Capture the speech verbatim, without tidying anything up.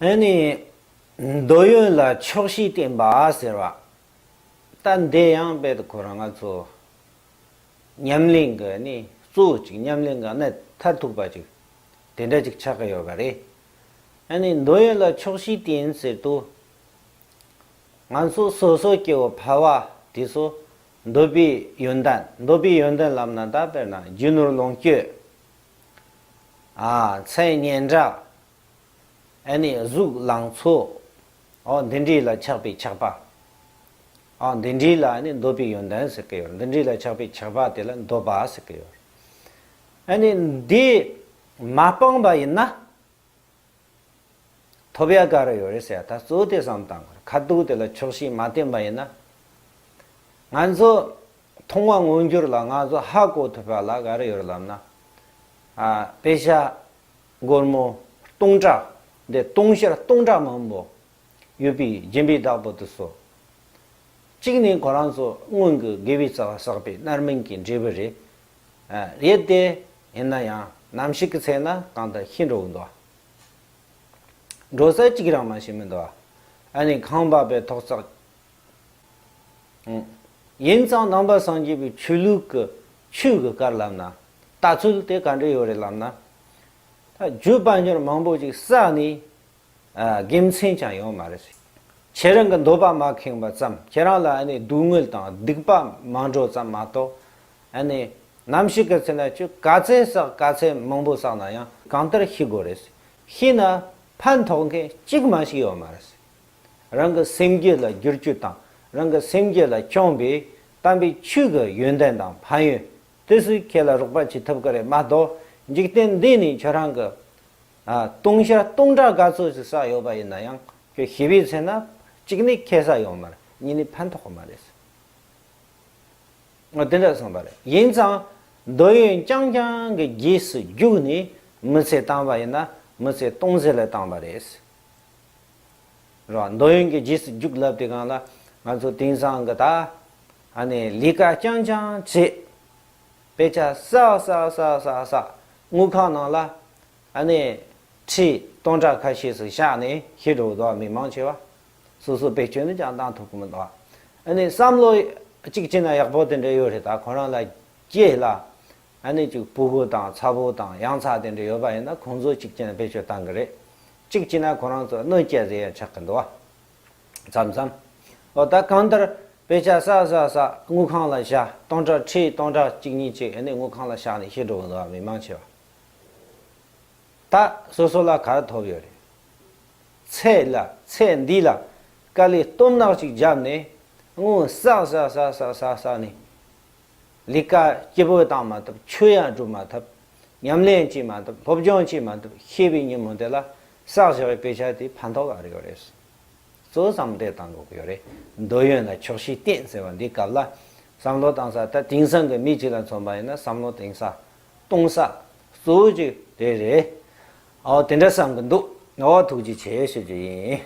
ཨ་ནི་འདོད་ཡོན་ལ་ཆོག་ཤེས་བསྟེན་པ་ཟེར་བ། ད་འདི་ཡང་རྦད་དེ་ཁོ་རང་ང་ཚོ་ཉམས་ལེན་གྱི་ནི་གཙོ་བོ་ཅིག་ཉམས་ལེན་གྱི་གནད་མཐར་ཐུག་པ་ཅིག་དེ་འདྲ་ཅིག་ཆགས་ཀྱི་ཡོད་པ་རེད། ཨ་ནི་འདོད་ཡོན་ལ་ཆོག་ཤེས་བསྟེན་ཟེར་དུས། ང་ཚོ་སོ་སོ་སྐྱེ་བོ་ཕལ་བ་དེ་ཚོ་འདོད་པའི་ཡོན་ཏན། འདོད་པའི་ཡོན་ཏན་ལབ་ན་ད་དཔེར་ན་རྒྱུ་ནོར་ལོངས་སྤྱོད། ཨ། མཚན་སྙན་གྲགས། ཨ་ནི་གཟུགས་ལང་ཚོ། ཨོ་འདི་འདྲའི་ལ་ཆགས་པའི་ཆགས་པ། ཨོ་འདི་འདྲའི་ལ་ཨ་ནི་འདོད་པའི་ཡོན་ཏན་ཟེར་གི་ཡོད། འདི་འདྲའི་ལ་ཆགས་པའི་ཆགས་པ་དེ་ལ་འདོད་པ་ཟེར་གི་ཡོད། ཨ་ནི་འདི་མ་སྤངས་པ་ཡིན་ན། ཐོབ་ཡ་ག་རེ་ཡོད་རེད་ཟེར་ཡ། ད་གཙོ་བོ་དེ་བསམ་བཏང་དགོས་རེད། ཁ་ཐུག་དེ་ལ་ཆོག་ཤེས་མ་བསྟེན་པ་ཡིན་ན། ང་ཚོ་མཐོང་བ་མངོན་གྱུར་ལ་ང་ཚོ་ཧ་གོ་ཐུབ་པ་ལ་ག་རེ་ཡོད་རེད་ལབ་ན། ཨ། དཔེ་ཆ་སྒོར་མོ་སྟོང་ཕྲག་འདི་སྟོང་ཕྱིར་སྟོང་ཕྲག་མང་པོ་ཡོད་པའི་སྦྱིན་པའི་བདག་པོ་དེ་ཚོ། གཅིག་ནི་ཁོ་རང་ཚོ་སྔོན་གྱི་དགེ་བའི་རྩ་བ་བསགས་པའི་རྣམ་སྨིན་གྱི་འབྲས་བུ་རེད། ཨ། རེད་དེ། ཡིན་ན་ཡང་ནམ་ཞིག་གི་ཚེ་ན་གང་ལྟར་ཤི་འགྲོ་གི་འདུག་འགྲོ་ས་གཅིག་རང་མ་ཞིག་མི་འདུག་ཨ་ནི་ཁང་པ་བས་ཐོག་བརྩེགས། ཨང་། ཡིན་ཙང་ནང་པ་སངས་རྒྱས་པའི་ཆོས་ལུགས་ཀྱི་ཆོས་ཀྱི་བཀའ་ལབ་ན། ལྟ་ཚུལ་དེ་ག་འདྲ་ཡོད་རེད་ལབ་ན། ད་རྒྱུ་དཔལ་འབྱོར་མང་པོ་ཅིག་བསགས་ནས། ཨ། དགེ་མཚན་ཀྱང་ཡོད་མ་རེད། ཁྱེད་རང་གི་འདོད་པ་མ་ཁེངས་པ་ཙམ། ཁྱེད་རང་ལ་ཨ་ནི་སྡུག་བསྔལ་དང་སྡིག་པ་མ་འགྲོ་ཙམ་མ་གཏོགས། ཨ་ནི་ནམ་ཞིག་གི་ཚེ་ན་ཁྱོད་ག་ཚད་བསགས། ག་ཚད་མང་པོ་བསགས་ན་ཡང་གང་ལྟར་ཤི་དགོས་རེད། ཤི་ན་ཕན་ཐོགས་མཁན་གཅིག་མ་ཞིག་ཡོད་མ་རེད། རང་གི་སེམས་རྒྱུད་ལ་བསྒྱུར་བཅོས་དང་། རང་གི་སེམས་རྒྱུད་ལ་བཅངས་པའི་དམ་པའི་ཆོས་ཀྱི་ཡོན་ཏན་དང་ཕན་ཡོན་དེ་ཚོས་ཁྱེད་ལ་རོགས་པ་བྱེད་ཐུབ་ཀྱི་རེད་མ་གཏོགས། འཇིག་རྟེན་འདི་ནས་ཁྱོད་རང་གི། ཨ། སྟོང་ཕྱིར་སྟོང་ཕྲག་ག་ཚོད་ཅིག་བསགས་ཡོད་པ་ཡིན་ན་ཡང་། ཁྱོད་ཤི་བའི་ཚེ་ན་གཅིག་ནི་ཁེ་ས་ཡོད་མ་རེད། གཉིས་ནི་ཕན་ཐོགས་མ་རེད། འོ་དེ་འདྲ་གསུངས་པ་རེད། ཡིན་ཙང་འདོད་ཡོན་རྐྱང་རྐྱང་གི་རྗེས་སུ་རྒྱུགས་ནས་མི་ཚེ་བཏང་བ་ཡིན་ན་མི་ཚེ་སྟོང་ཟད་ལ་བཏང་བ་རེད། རེད་བ། འདོད་ཡོན་གྱི་རྗེས་སུ་རྒྱུགས་ལབ་དེ་སྒང་ལ་ང་ཚོ་དེང་སང་གི་ད་ཨ་ནི་ལས་ཀ་རྐྱང་རྐྱང་བྱེད། དཔེ་ཆ་བསགས་བསགས་བསགས་བསགས་བསགས། དངུལ་ཁང་ནང་ལ་ཨ་ནི་ཁྲི་སྟོང་ཕྲག་ཁ་ཤས་ཤིག་བཞག་ནས་ཤི་འགྲོ་འདུག་མི་མང་ཆེ་བ། སོ་སོ་བེད་སྤྱོད་ནི་ཅང་བཏང་ཐུབ་ཀྱི་མི་འདུག་ཨ་ནི་བསམ་བློ་གཅིག་བྱས་ན་ཡག་པོ་དེ་འདྲ་ཡོད་རེད། ད་ཁོ་རང་ལ་སྐྱེས་ལ། ཨ་ནི་ཅིག་ཕྲུ་གུ་དང་ཚ་བོ་དང་ཡང་ཚ་དེ་འདྲ་ཡོད་པ་ཡིན་ན་ཁོང་ཚོ་གཅིག་བྱས་ན་བེད་སྤྱོད་བཏང་གི་རེད། གཅིག་བྱས་ན་ཁོ་རང་ཚོ་གནོད་སྐྱེལ་ཟེར་ཡ་ཆགས་ཀྱི་འདུག་བ། མཚམས་མཚམས། འོ་ད་གང་ལྟར་དཔེ་ཆ་བསགས་བསགས་བསགས་དངུལ་ཁང་ལ་བཞག་སྟོང་ཕྲག་ཁྲི་སྟོང་ཕྲག་གཅིག་གཉིས་ཅིག་ཨ་ནི་དངུལ་ཁང་ལ་བཞག་ནས་ཤི་འགྲོ་གི་འདུག་བ། མི་མང་ཆེ་བ། ད་སོ་སོ་ལ་ག་རེ་ཐོབ་ཡོད་རེད། ཚེ་ལ་ཚེ་འདི་ལ་དཀའ་ལས་སྟོབས་ནག་ཅིག་བརྒྱབ་ནས་དངུལ་བསགས་བསགས་བསགས་བསགས་བསགས་ནས། ལས་ཀ་སྐྱིད་པོ་བཏང་མ་ཐུབ། ཆོས་ཡང་སྒྲུབ་མ་ཐུབ། ཉམས་ལེན་བྱེད་མ་ཐུབ། སློབ་སྦྱོང་བྱེད་མ་ཐུབ། ཤི་བའི་ཉིན་མོ་དེ་ལ་བསགས་བཞག་པའི་དཔེ་ཆ་དེ་ཕན་ཐོགས་ག་རེ་ཡོད་རེད། གཙོ་བོ་བསམ་བློ་བཏང་དགོས་ཀྱི་ཡོད་རེད། འདོད་ཡོན་ལ་ཆོག་ཤེས་བསྟེན་ཟེར་བ་འདི་སྐབས་ལ་བསམ་བློ་བཏང་ས། ད་དེང་སང་གི་མི་གཅིག་ལ་མཚོན་པ་ཡིན་ན་བསམ་བློ་གཏོང་ས་གཏོང་ས་གཙོ་བོ་གཅིག་དེ་རེད། ཨོ་དེ་འདྲ་བསམ་གི་འདུག་ཨོ་ཐུགས་རྗེ་ཆེ་ཞུ་རྒྱུ་ཡིན།